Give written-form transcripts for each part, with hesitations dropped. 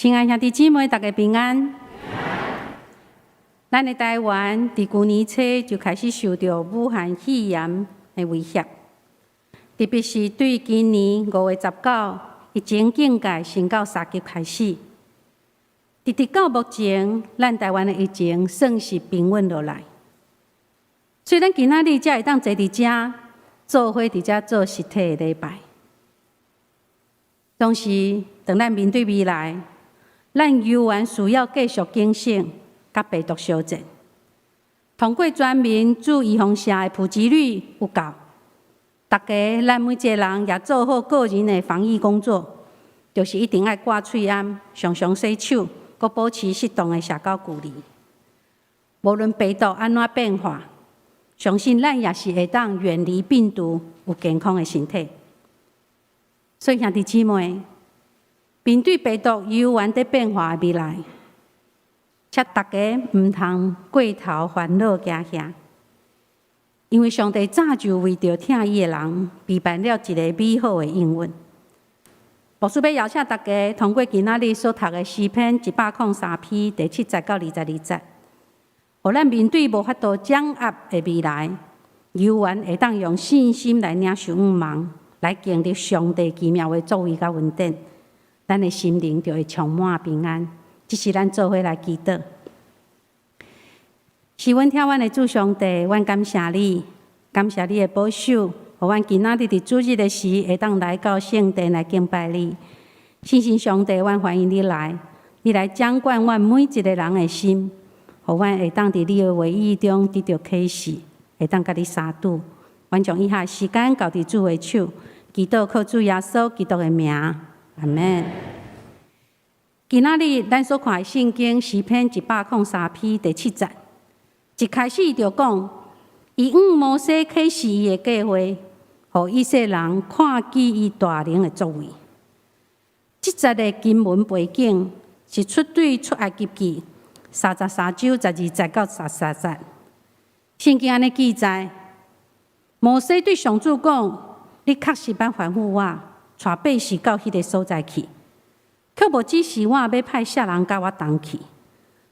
親愛兄弟姊妹，大家平安。咱的台灣佇舊年初就開始受著武漢肺炎的威脅，特別是對今年5月19疫情警戒升到3級開始，直直到目前，咱台灣的疫情算是平穩落來。所以咱今仔日才會當坐佇遮，做伙佇遮做實體的禮拜。同時，當咱面對未來，咱猶原需要繼續警醒，佮病毒相戰。通過全民注預防射的普及率有夠，大家咱每一个人也做好個人的防疫工作，就是一定愛掛喙罨、常常洗手，閣保持適當的社交距離。無論病毒按怎變化，相信咱也是會當遠離病毒，有健康的身體。所以兄弟姊妹，面對病毒猶原佇變化的未來，請大家毋通過頭煩惱驚嚇，因為上帝早就為著疼伊的人預備了一个美好的應允。牧師欲邀請大家通過今仔日所讀的詩篇103篇第七節到22節，予咱面對無法度掌握的未來，猶原會當用信心來領受向望，來經歷上帝奇妙的作為佮恩典，咱的心靈就會充滿平安。這是咱做伙來祈禱。是阮疼阮的主上帝，阮感謝你，感謝你的保守，予阮今仔日佇主日的時，會當來到聖殿來敬拜你。聖神上帝，阮歡迎你來，你來掌管阮每一个人的心，予阮會當佇你的話語中得著啟示，會當佮你相拄。阮將以下時間交佇主的手，祈禱靠主耶穌基督的名，阿們。今仔日咱所看的聖經詩篇103篇第七節，一開始就講，伊向摩西啟示伊的計劃，予以色列人看見伊大能的作為。這節的經文背景是出對出埃及記33章12節到13節。聖經按呢記載，摩西對上主講：你確實捌吩咐我，帶百姓到彼个所在去。卻無指示我欲派啥人佮我同去。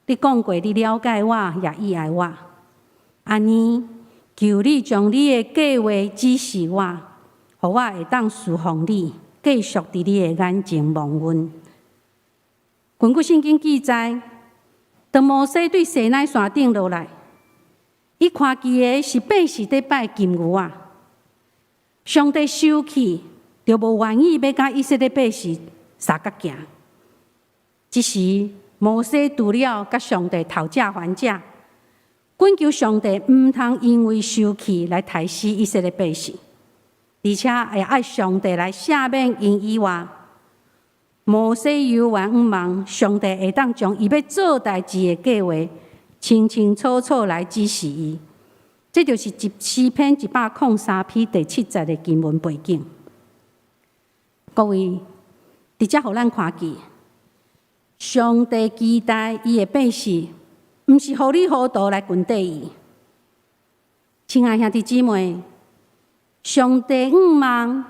你講過，你了解我，也意愛我。按呢，求你將你的計劃指示我，予我會當侍奉你，繼續佇你的眼前蒙恩。根據聖經記載，當摩西對西奈山頂落來，伊看見的是百姓佇拜金牛仔。上帝生氣，就無願意欲佮以色列百姓相佮行。這時，摩西除了佮上帝討價還價，懇求上帝毋通因為生氣來刣死以色列百姓，而且會愛上帝來赦免𪜶以外，摩西猶原向望上帝會當將伊欲做代誌的計劃清清楚楚來指示伊。這就是詩篇103篇第七節的經文背景。各位，佇遮予咱看見，上帝期待伊的百姓，毋是糊裡糊塗來跟綴伊。親愛兄弟姊妹，上帝向望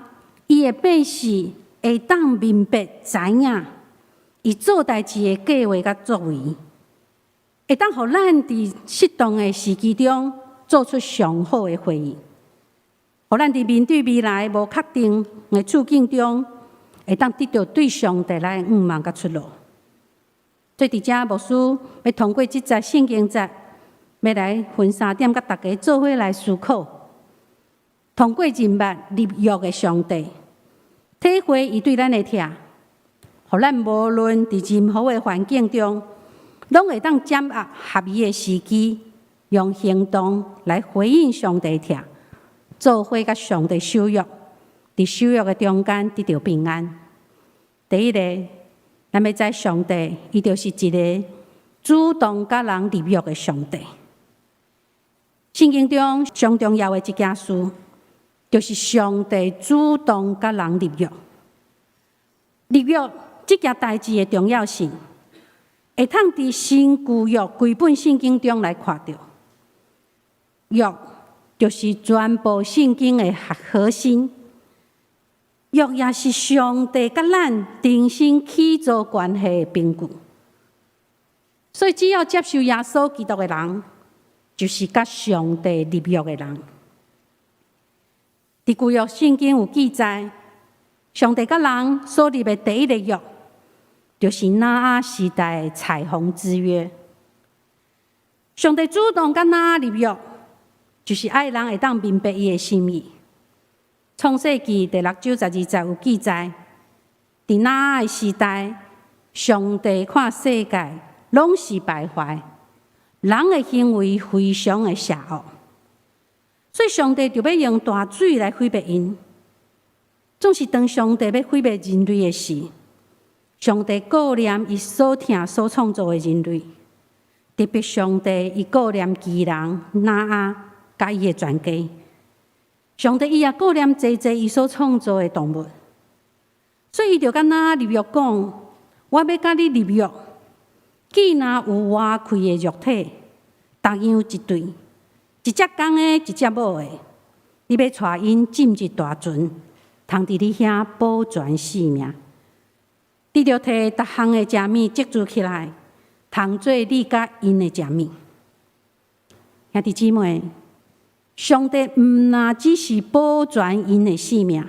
伊的百姓會當明白知影，伊做代誌的計劃佮作為，會當予咱佇適當的時機中做出上好的回應，予咱佇面對未來無確定的處境中，會當得著對上帝來向望佮出路。所以佇遮牧師欲通過這節聖經節，欲來分三點，佮大家做伙來思考。通過認捌立約的上帝，體會伊對咱的疼，予咱無論佇任何的環境中，攏會當掌握合宜的時機，用行動來回應上帝疼，做伙佮上帝守約，佇守約的中間得著平安。第一个，咱欲知上帝，伊就是一个主動佮人立約的上帝。聖經中上重要的一件事，就是上帝主動佮人立約。立約這件代誌的重要性，會通佇新舊約規本聖經中來看著。約就是全部聖經的核心。約也是上帝佮咱重新起造關係的憑據。所以只要接受耶穌基督的人，就是佮上帝立約的人。佇舊約聖經有記載，上帝佮人所立的第一个約，就是挪亞時代的彩虹之約。上帝主動佮挪亞立約，就是愛人會當明白伊的心意。創世記第六章12節有記載，佇挪亞的時代，上帝看世界攏是敗壞，人的行為非常的邪惡，所以上帝就欲用大水來毀滅𪜶。總是當上帝欲毀滅人類的時，上帝顧念伊所疼所創造的人類，特別上帝伊顧念義人挪亞佮伊的全家。上帝伊也顧念濟濟伊所創造的動物，所以伊就佮挪亞立約講：我欲佮你立約，既若有活氣的肉體，逐樣一對，一隻公的，一隻母的，你欲帶𪜶進入大船，通佇你遐保全性命。你著提逐項的食物積聚起來，通做你佮𪜶的食物。兄弟姊妹，上帝毋但只是保全𪜶的性命，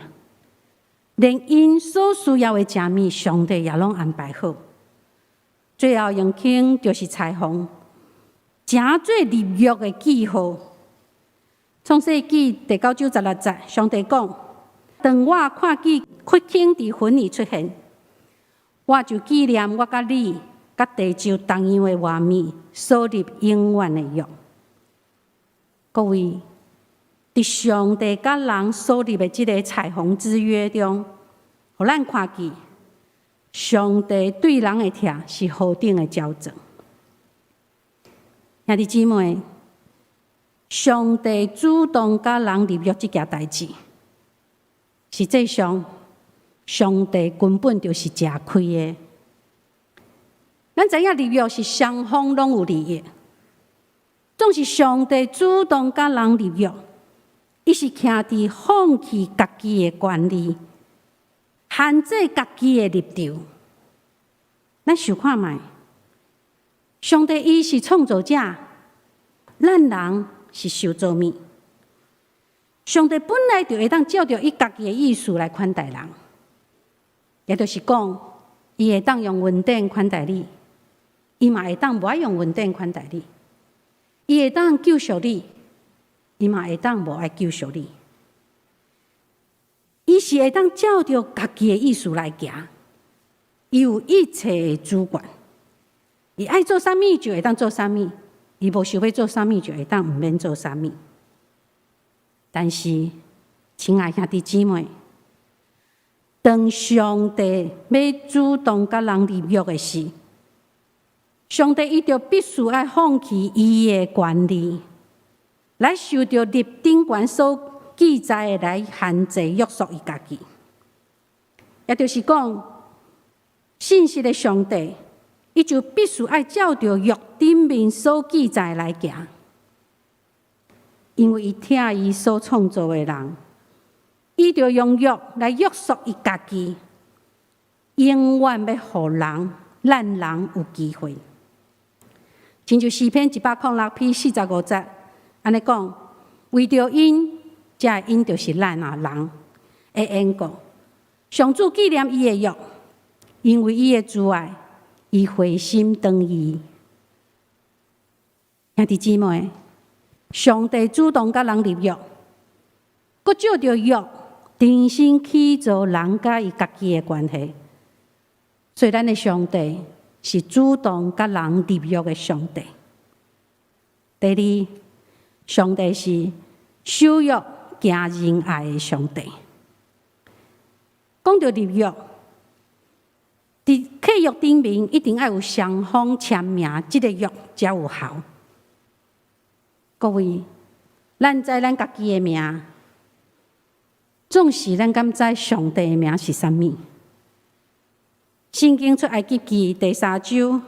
連𪜶所需要的食物，上帝也攏安排好。最後用輕就是裁縫，成做立約的記號。創世記第九章16節，上帝講：當我看見血坑佇雲裡出現，我就紀念我佮你、佮地上逐樣的活物所立永遠的約。各位，佇上帝佮人所立的這个彩虹之約中，予咱看見上帝對人的疼是何等的矯正。兄弟姊妹，上帝主動佮人立約這件代誌，實際上，上帝根本就是食虧的。咱知影立約是雙方攏有利益，總是上帝主動佮人立約，伊是徛佇放棄家己的權利，限制家己的立場。咱想看覓，上帝伊是創造者，咱人是受造物。上帝本來就會當照著伊家己的意思來款待人，也就是講，伊會當用恩典款待你，伊嘛會當無愛用恩典款待你，伊會當救贖你，伊嘛會當無愛救贖你。伊是會當照著家己的意思來行，伊有一切的主權，伊愛做啥物就會當做啥物，伊無想欲做啥物就會當毋免做啥物。但是，親愛兄弟姊妹，當上帝欲主動佮人立約的時，上帝伊就必須愛放棄伊的權利，來受著律頂懸所記載的來限制約束伊家己。也就是講，信實的上帝，伊就必須愛照著約頂面所記載來行，因為伊疼伊所創造的人，伊就用約來約束伊家己，永遠欲予人，咱人有機會。親像詩篇106篇45節，按呢講，為著𪜶，這个𪜶就是咱啊人的緣故，上主紀念伊的約，因為伊的慈愛，伊回心轉意。兄弟姊妹，上帝主動佮人立約，閣借著約重新起造人佮伊家己的關係。所以，咱的上帝是主動佮人立約的上帝。第二，上帝是守約行仁愛的上帝。講著立約，佇契約頂面一定愛有雙方簽名，這个約才有效。各位，咱知咱家己的名，總是咱敢知上帝的名是啥物？聖經出埃及記第三章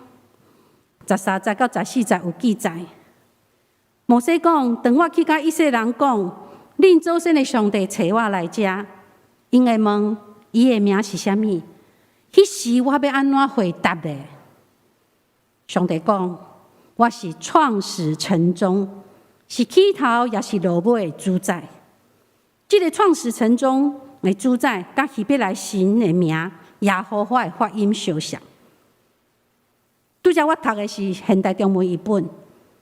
13節到14節有記載，摩西講：當我去佮以色列人講，恁祖先的上帝差我來遮， 𪜶會問伊的名是啥物？彼時我欲按怎回答咧？上帝講：我是創始成終，是起頭也是落尾的主宰。這个創始成終的主宰，佮希伯來神的名耶和華的發音相像。拄才我讀的是現代中文譯本，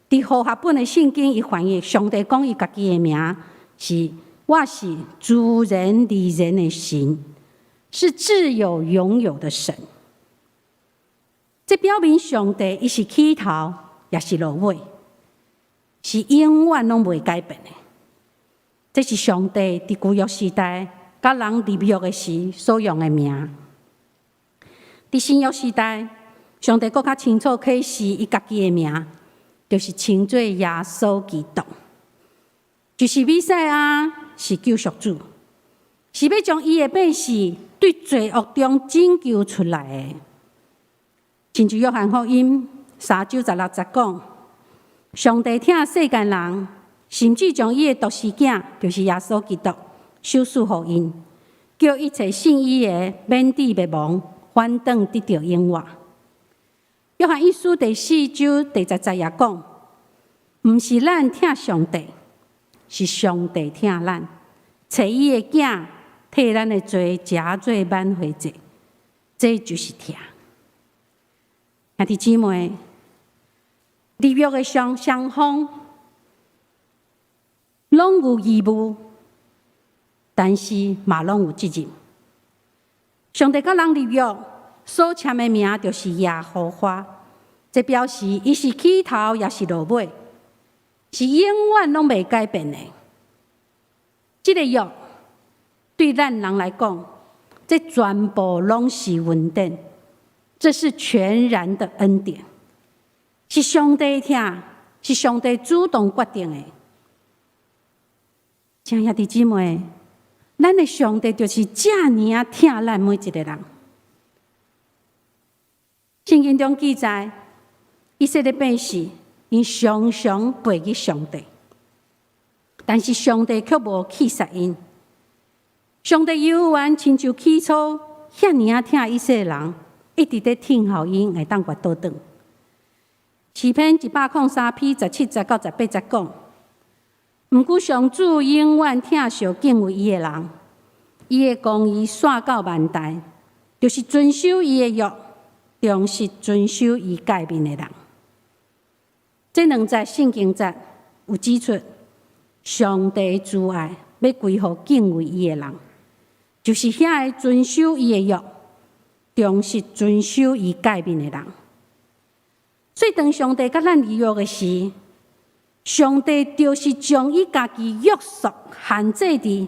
佇和合本的聖經，伊翻譯上帝講伊家己的名是我是自然而然的神，是自有永有的神。這表明上帝伊是起頭，也是落尾，是永遠攏袂改變的。這是上帝佇舊約時代佮人立約的時所用的名。佇新約時代，上帝閣較清楚啟示伊家己的名，就是稱做耶穌基督，就是彌賽亞，是救贖主，是欲將伊的百姓對罪惡中拯救出來的。親像約翰福音三章十六節講，上帝疼世間人，甚至將伊的獨生囝，就是耶穌基督，賞賜予𪜶，叫一切信伊的免致滅亡，反轉得著永活。約翰一書第四章第十節也講，毋是咱疼上帝，是上帝疼咱，差伊的囝替咱的罪，成做挽回祭，這就是疼。兄弟姊妹，立約的雙雙方攏有義務，但是嘛攏有責任。上帝佮人立約所簽的名就是耶和華，這表示伊是起頭，也是落尾，是永遠攏袂改變的。這个約對咱人來講，這全部攏是恩典，這是全然的恩典，是上帝疼，是上帝主動決定的。親兄弟姊妹，咱的上帝就是遮爾仔疼咱每一个人。聖經中記載，以色列百姓𪜶常常背棄上帝，但是上帝卻無棄殺𪜶。上帝猶原親像起初遐爾仔疼以色列人，一直咧聽候𪜶會當回轉。詩篇一百零三篇十七節到十八節講：毋過上主永遠疼惜敬畏伊的人，伊的公義紲到萬代，就是遵守伊的約，忠實遵守伊誡命的人。這兩節聖經節有指出，上帝慈愛欲歸予敬畏伊的人，就是遐个遵守伊的約，忠實遵守伊誡命的人。所以當上帝佮咱立約的時，上帝就是將伊家己約束限制佇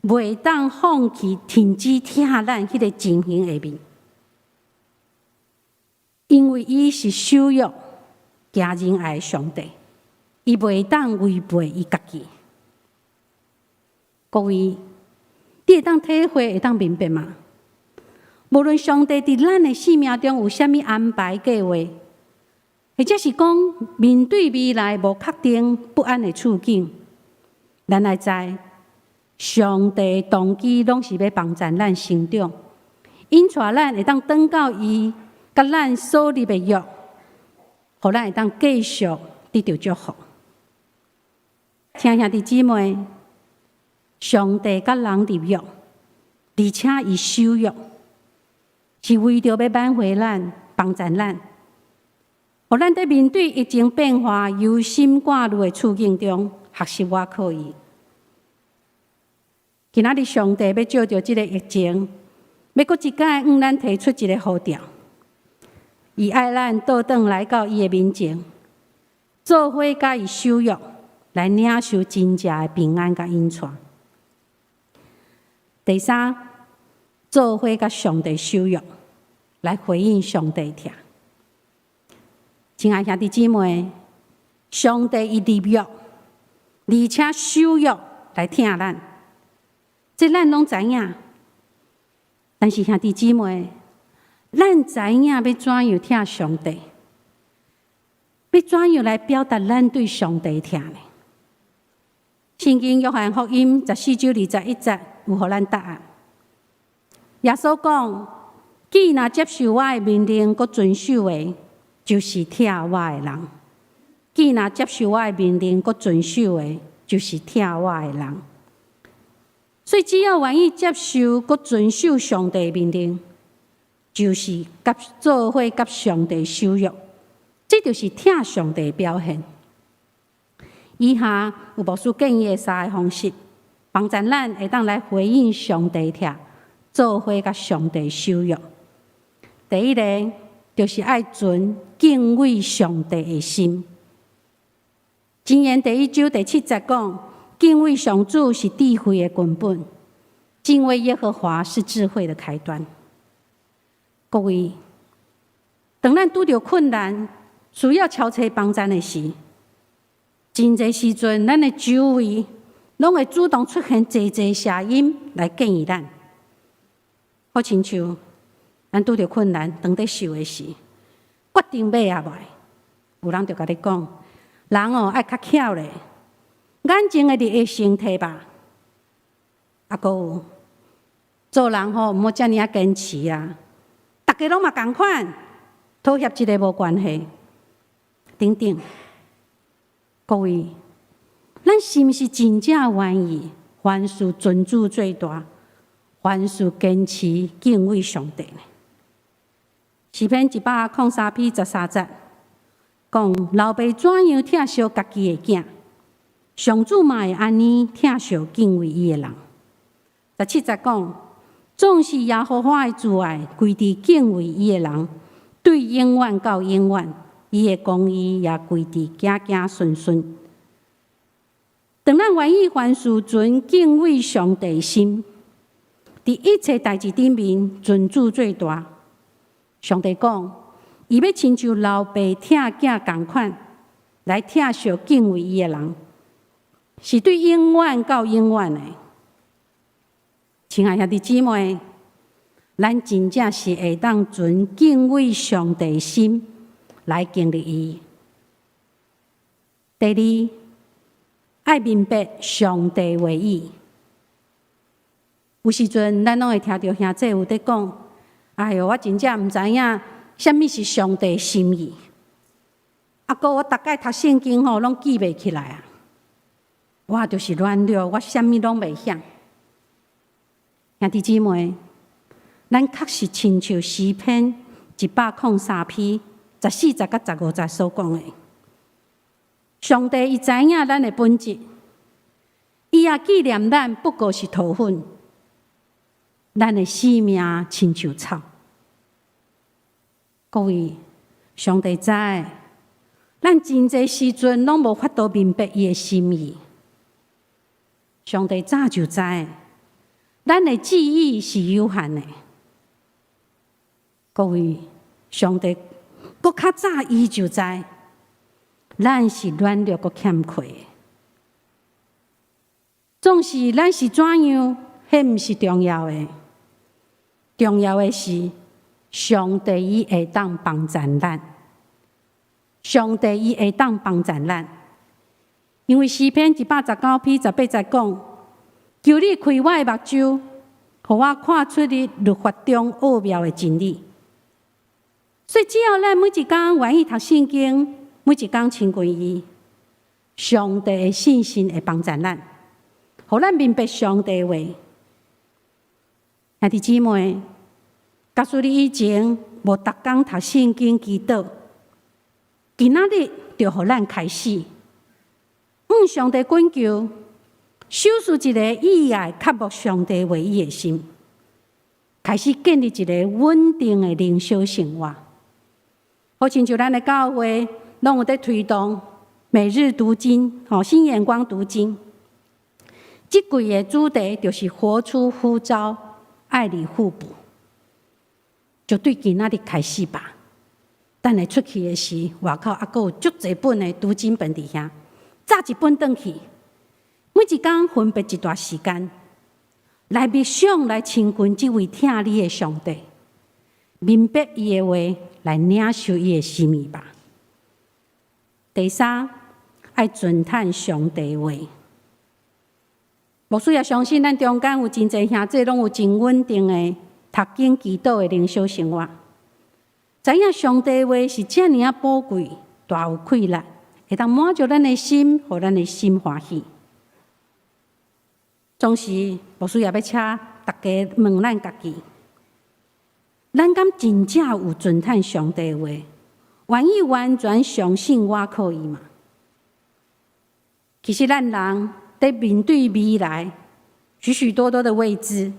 袂當放棄、停止疼咱彼个情形下面，因為伊是守約、行仁愛的上帝，伊袂當違背伊家己。各位，你會當體會、會當明白嗎？無論上帝佇咱的生命中有啥物安排計劃，或者是講面對未來無確定、不安的處境，咱愛知上帝動機攏是欲幫助咱成長，引帶咱會當轉到伊佮咱所立的約，予咱會當繼續得著祝福。親兄弟姊妹，上帝佮人立約，而且伊守約，是為著欲挽回咱、幫助咱，予咱佇面對疫情變化、憂心掛慮的處境中，學習倚靠伊。今仔日上帝欲藉著這个疫情，欲閣一擺向咱提出一个呼召，伊愛咱倒轉來到伊的面前，做伙佮伊守約，來領受真正的平安佮引帶。第三，做伙佮上帝守約，來回應上帝疼。親愛兄弟姊妹，上帝伊立約，而且守約來疼咱，這咱攏知影。但是兄弟姊妹，咱知影欲怎樣疼上帝，欲怎樣來表達咱對上帝疼呢？聖經約翰福音十四章二十一節有予咱答案。耶穌講：既若接受我的命令，閣遵守的，就是疼我的人。既若接受我的命令，閣遵守的，就是疼我的人。所以，只要願意接受、閣遵守上帝命令，就是佮做伙佮上帝守約，這就是疼上帝表現。以下有牧師建議的三个方式，幫助咱會當來回應上帝疼，做伙佮上帝守約。第一个就是愛存敬畏上帝的心。箴言第一章第七節講：敬畏上主是智慧的根本，敬畏耶和華是智慧的開端。各位，當咱拄著困難，需要敲揣幫贊的時，真濟時陣，咱的周圍攏會主動出現濟濟聲音來建議咱。好親像咱拄著困難，當咧受的時，決定買抑袂，有人就共你講：人哦愛較巧咧，眼前的利益先提吧。啊，閣有做人吼，毋好遮爾仔堅持啊！逐家攏嘛仝款，妥協一下無關係，等等。各位，咱是毋是真正願意凡事尊主最大，凡事堅持敬畏上帝呢？詩篇一百空三篇十三節講：老爸怎樣疼惜家己的囝，上主嘛會按呢疼惜敬畏伊的人。十七節講：總是耶和華的慈愛，歸佇敬畏伊的人，對永遠到永遠，伊的公義也歸佇子子孫孫。當咱願意凡事存敬畏上帝心，佇一切代誌頂面尊主最大。上帝講，伊欲親像老爸疼囝仝款，來疼惜敬畏伊的人，是對永遠到永遠的。親愛兄弟姊妹，咱真正是會當存敬畏上帝心來經歷伊。第二，愛明白上帝話語。有時陣，咱攏會聽著兄弟有佇講：哎喲，我真正毋知影啥物是上帝心意。啊，閣我逐擺讀聖經吼，攏記袂起來啊！我就是軟弱，我啥物攏袂曉。兄弟姊妹，咱確實親像詩篇一百空三篇十四節佮十五節所講的，上帝伊知影咱的本質，伊也紀念咱不過是塗粉，咱的性命親像草。各位，上帝知，咱真濟時陣攏無法度明白伊的心意。上帝早就知，咱的記憶是有限的。各位，上帝閣較早伊就知，咱是軟弱閣欠缺的。總是咱是怎樣，彼毋是重要的。重要的是，上帝伊會當幫助咱。上帝伊會當幫助咱，因為詩篇一百十九篇十八節講：求你開我的目睭，予我看出你律法中奧妙的真理。所以，只要咱每一工願意讀聖經，每一工親近伊，上帝的信心會幫助咱，予咱明白上帝話。兄弟姊妹，假使你以前無逐工讀聖經祈禱，今仔日就予咱開始，向上帝懇求，賞賜一個意愛渴慕上帝話語的心，開始建立一个穩定的靈修生活。好親像咱的教會，攏有佇推動每日讀經，吼，新眼光讀經。這季的主題就是活出呼召，愛裡互補。就對今仔日開始吧。等下出去的時，外口猶閣有足濟本的讀經本佇遐，紮一本轉去。每一工分別一段時間，來默想來親近這位疼你的上帝，明白伊的話，來領受伊的心意吧。第三，愛存嘆上帝話。牧師也相信，咱中間有真濟兄弟，攏有真穩定的讀經祈禱的靈修生活，知影上帝話是遮爾仔寶貴，大有氣力，會當滿足咱的心，予咱的心歡喜。總是牧師也欲請大家問咱家己：咱敢真正有遵趁上帝話，願意完全相信倚靠伊嗎？其實咱人佇面對未來許許多多的未知，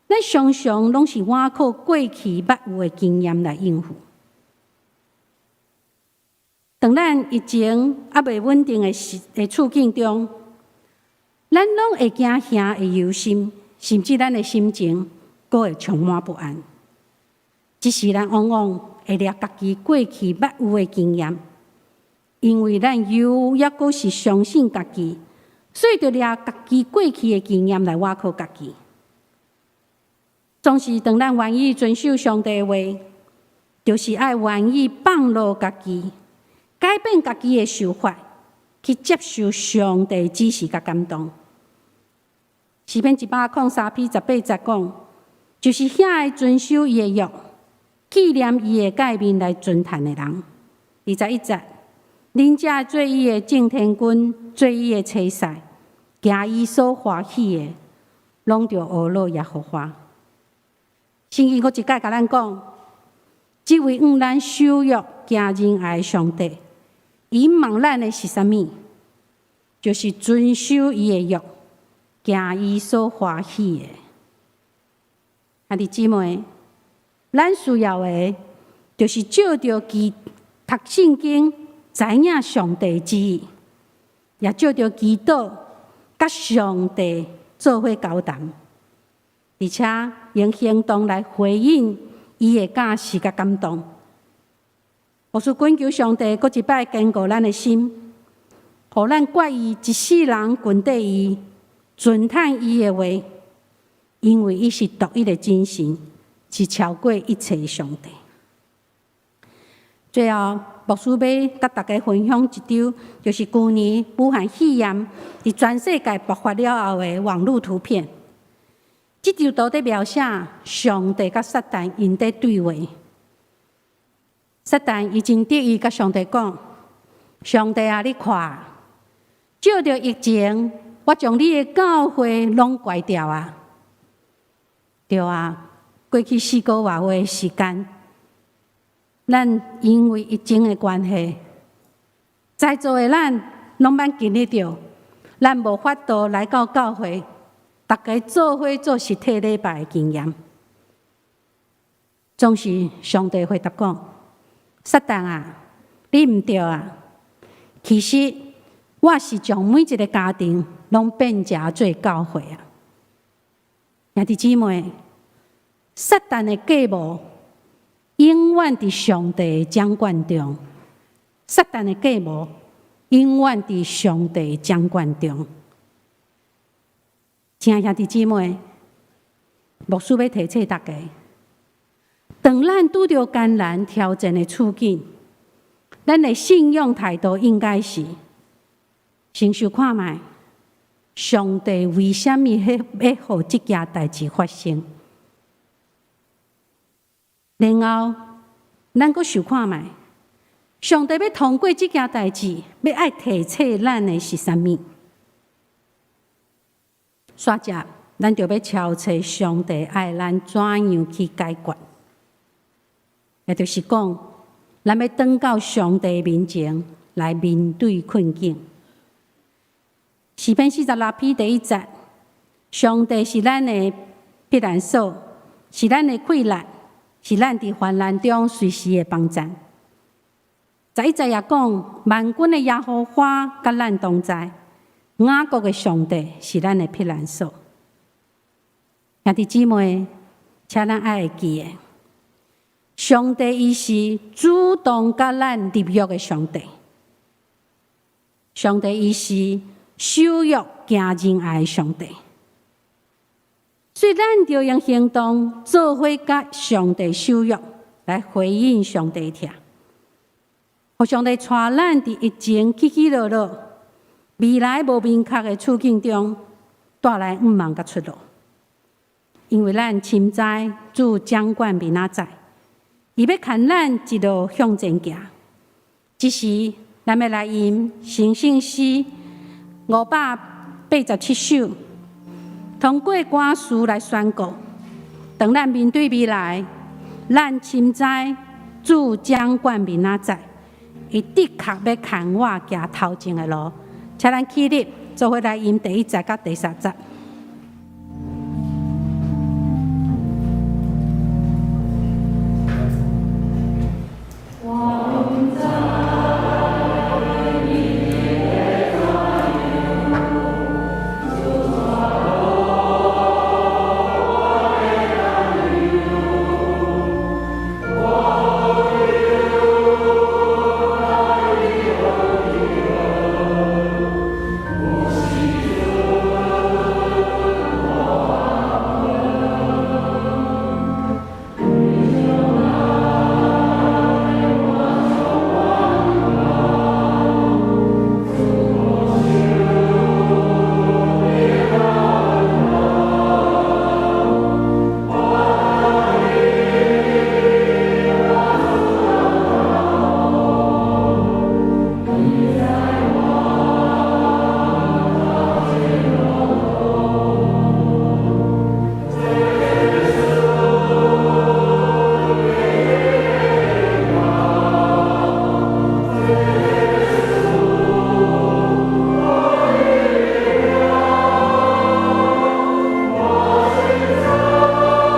咱常常攏是倚靠過去捌有的經驗來應付。當咱疫情猶未穩定的時的處境中，咱攏會驚嚇、會憂心，甚至咱的心情閣會充滿不安。只是咱往往會掠家己過去捌有的經驗，因為咱猶猶閣是相信家己，所以就掠家己過去的經驗來倚靠家己。總是當咱願意遵守上帝的話，就是愛願意放落家己，改變家己的想法，去接受上帝指示佮感動。詩篇103篇18節講，就是遐會遵守伊的約，紀念伊的誡命來遵趁的人。21節，恁這會做伊的正天軍，做伊的差使，行伊所歡喜的，攏著學樂耶和華。聖經閣一擺共咱講，這位向咱守約、行仁愛的上帝，伊望咱的是啥物？就是遵守伊的約，行伊所歡喜的。兄弟姊妹，咱需要的，就是藉著祈讀聖經，知影上帝旨意，也藉著祈禱，佮上帝做伙交談，而且用行動來回應伊的教示佮感動。牧師懇求上帝，閣一擺堅固咱的心，予咱決意一世人跟綴伊，遵趁伊的話，因為伊是獨一的真神，是超過一切的上帝。最後，牧師欲佮大家分享一張，就是舊年武漢肺炎佇全世界爆發了後的網路圖片。這張圖佇描寫上帝佮撒旦𪜶佇對話。撒旦伊真得意，佮上帝講：上帝啊，你看，藉著疫情，我將你的教會攏關掉啊！對啊，過去4個外月的時間，咱因為疫情的關係，在座的咱攏捌經歷著，咱無法度來到教會，大家做伙做實體禮拜的經驗。總是上帝回答講：撒旦啊，你毋對啊！其實我是將每一個家庭攏變成做教會啊！兄弟姊妹，撒旦的計謀永遠佇上帝的掌管中。撒旦的計謀永遠佇上帝掌管中。親愛兄弟姊妹，牧師欲提醒大家，當咱拄著艱難挑戰的處境，咱的信仰態度應該是先想看覓，上帝為啥物欲予這件代誌發生？然後，咱閣想看覓，上帝欲通過這件代誌，欲愛提醒咱的是啥物？煞接，咱就欲敲揣上帝愛咱怎樣去解決？也就是講，咱欲轉到上帝面前來面對困境。詩篇46篇第1節，上帝是咱的避難所，是咱的氣力，是咱佇患難中隨時的幫贊。11節也講，萬軍的耶和華佮咱同在，雅各的上帝是咱的避難所。兄弟姊妹，請咱愛會記得，上帝伊是主動佮咱立約的上帝，上帝伊是守約行仁愛的上帝，所以咱著用行動做伙佮上帝守約，來回應上帝疼，予上帝帶咱佇疫情起起落落、未來無明確的處境中，帶來向望佮出路。因為咱深知主掌管明仔載，伊欲牽咱一路向前行。這時，咱欲來吟成聖詩587首，通過歌詞來宣告：當咱面對未來，咱深知主掌管明仔載，伊的確欲牽我行頭前的路。請咱起立，做伙來吟第一節佮第三節。我毋知明日會怎樣，主帶路我的擔憂，我有愛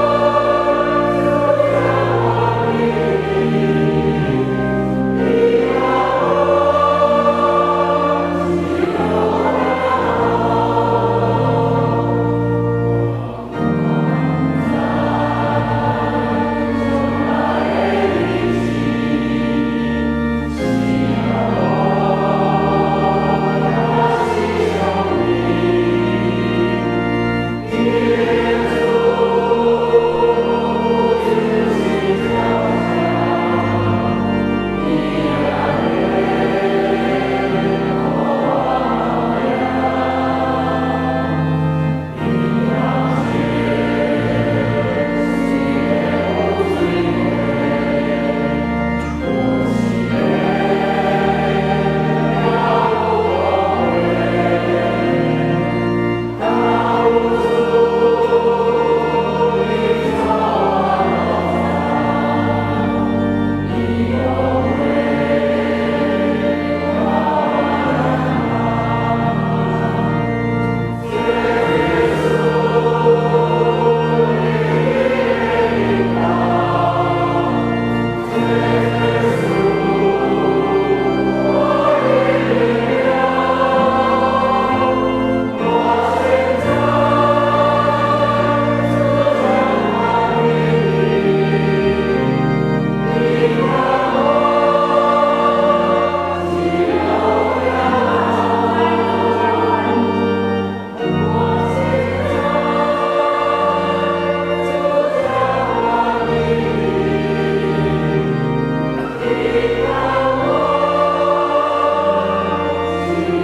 你何有是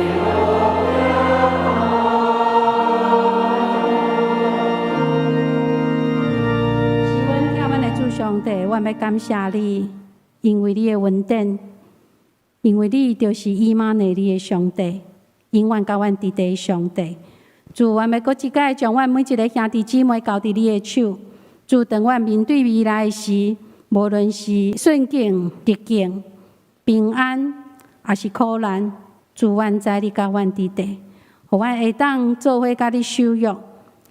主我安是阮疼阮的主上帝，阮欲感謝你，因為你的恩典，因為你就是以馬內利的上帝，永遠佮阮佇佇的上帝。主，阮欲閣一擺將阮每一个兄弟姊妹交佇你的手。主，當阮面對未來的時，無論是順境、逆境、平安，抑是苦難，主，阮知你佮阮佇佇，予阮會當做伙佮你守約，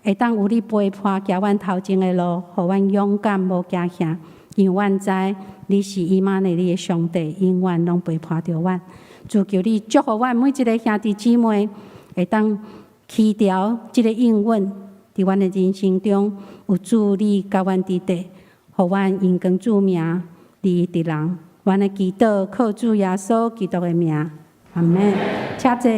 會當有你陪伴行阮頭前的路，予阮勇敢無驚嚇，因為阮知你是以馬內利的上帝，永遠攏陪伴著阮。主，求你祝福阮每一个兄弟姊妹，會當起牢這个應允，佇阮的人生中有主你佮阮佇佇，予阮榮光主名，利益佇人。阮的祈禱靠主耶穌基督的名，阿們。請坐。